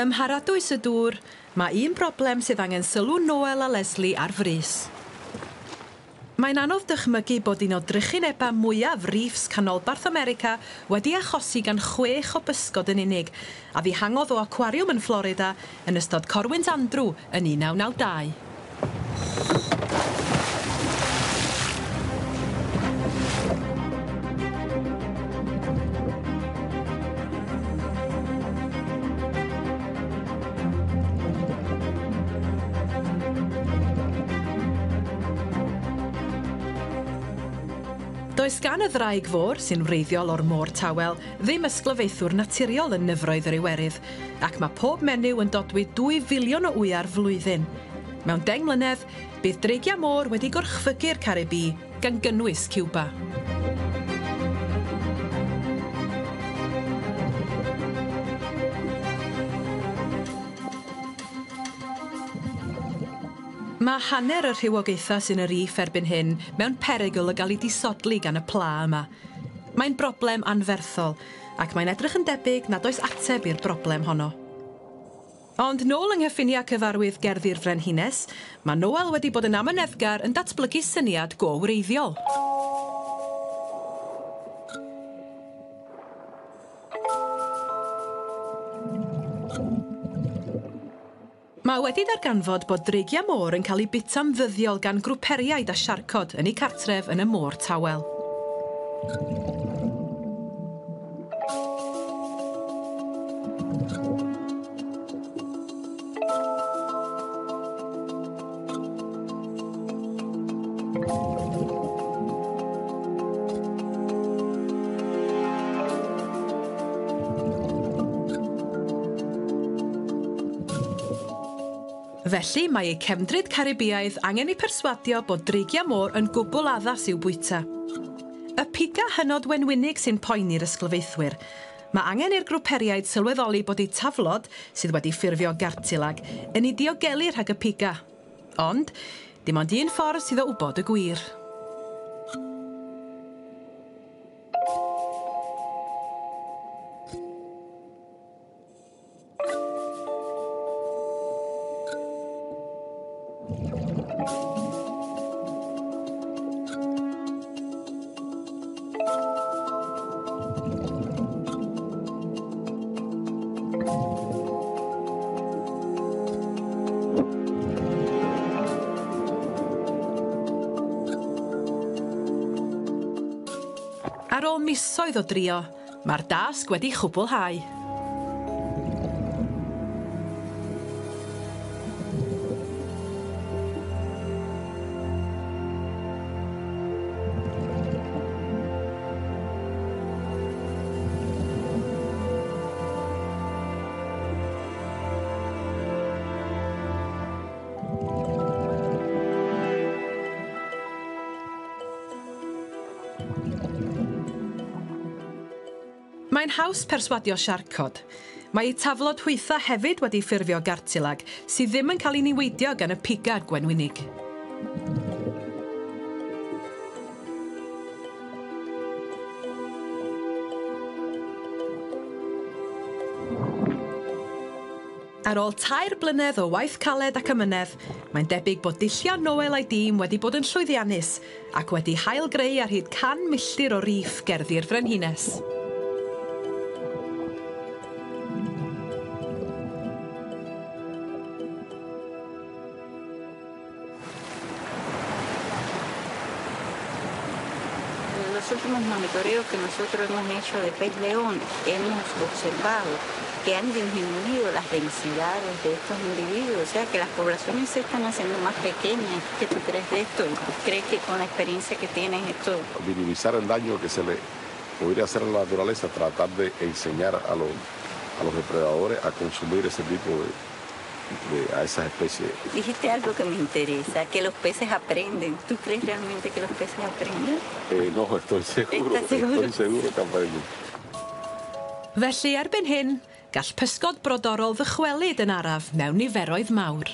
Ym mharadwys y dŵr, mae un broblem sydd angen sylw Noel a Leslie ar frys. Mae'n anodd dychmygu bod un o drychinebau mwyaf reefs canolbarth America wedi achosi gan 6 o bysgod yn unig, a ddihangodd o acwariwm yn Florida yn ystod Corwynt Andrew yn 1992. Does gan y ddraig fôr, sy'n wreiddiol o'r môr tawel, ddim ysglyfaethwr naturiol yn nyfroedd yr Iwerydd, ac mae pob menyw yn dodwy 2 filiwn o wyau'r flwyddyn. Mewn 10 mlynedd, bydd dreigiau môr wedi gorchfygu'r Caribî, gan gynnwys Cuba. Mae hanner y rhywogaethau sy'n y reef erbyn hyn mewn perygl o gael eu disodli gan y pla yma. Mae'n broblem anferthol, ac mae'n edrych yn debyg nad oes ateb i'r broblem honno. Ond nôl yng nghyffiniau cyfarwydd Gerddi'r Frenhines, mae Noel wedi bod yn amyneddgar yn datblygu syniad go wreiddiol. Mae wedi darganfod bod dreigiau môr yn cael eu bwyta'n ddyddiol gan grwperiaid a siarcod yn eu cartref yn y môr tawel. Felly, mae eu cefndryd Caribïaidd angen eu perswadio bod dreigiau môr yn gwbl addas i'w bwyta. Y piga hynod wenwynig sy'n poeni'r ysglyfaethwyr. Mae angen i'r grwperiaid sylweddoli bod eu taflod, sydd wedi ffurfio gartilag, yn eu diogelu rhag y piga. Ond, dim ond un ffordd sydd o wybod y gwir. Ar ôl misoedd o drio, mae'r dasg wedi chwblhau. Mae'n haws perswadio siarcod. Mae eu taflod hwytha hefyd wedi ffurfio gartilag sydd ddim yn cael ei niweidio gan y piga gwenwynig. Ar ôl 3 blynedd o waith caled ac amynedd, mae'n debyg bod dulliau Noel a'i dîm wedi bod yn llwyddiannus ac wedi hail-greu ar hyd 100 milltir o reef Gerddi'r Frenhines. Los últimos monitoreos que nosotros hemos hecho de pez león, hemos observado que han disminuido las densidades de estos individuos, o sea que las poblaciones se están haciendo más pequeñas. ¿Qué tú crees de esto? ¿Crees que con la experiencia que tienes esto? Minimizar el daño que se le podría hacer a la naturaleza, tratar de enseñar a los depredadores a consumir ese tipo de a esas especies. Dijiste algo que me interesa, que los peces aprenden. ¿Tú crees realmente que los peces aprenden? No, estoy seguro. ¿Estás seguro? Estoy seguro que aprenden. Felly, erbyn hyn, gall pysgod brodorol ddychwelyd yn araf mewn niferoedd mawr.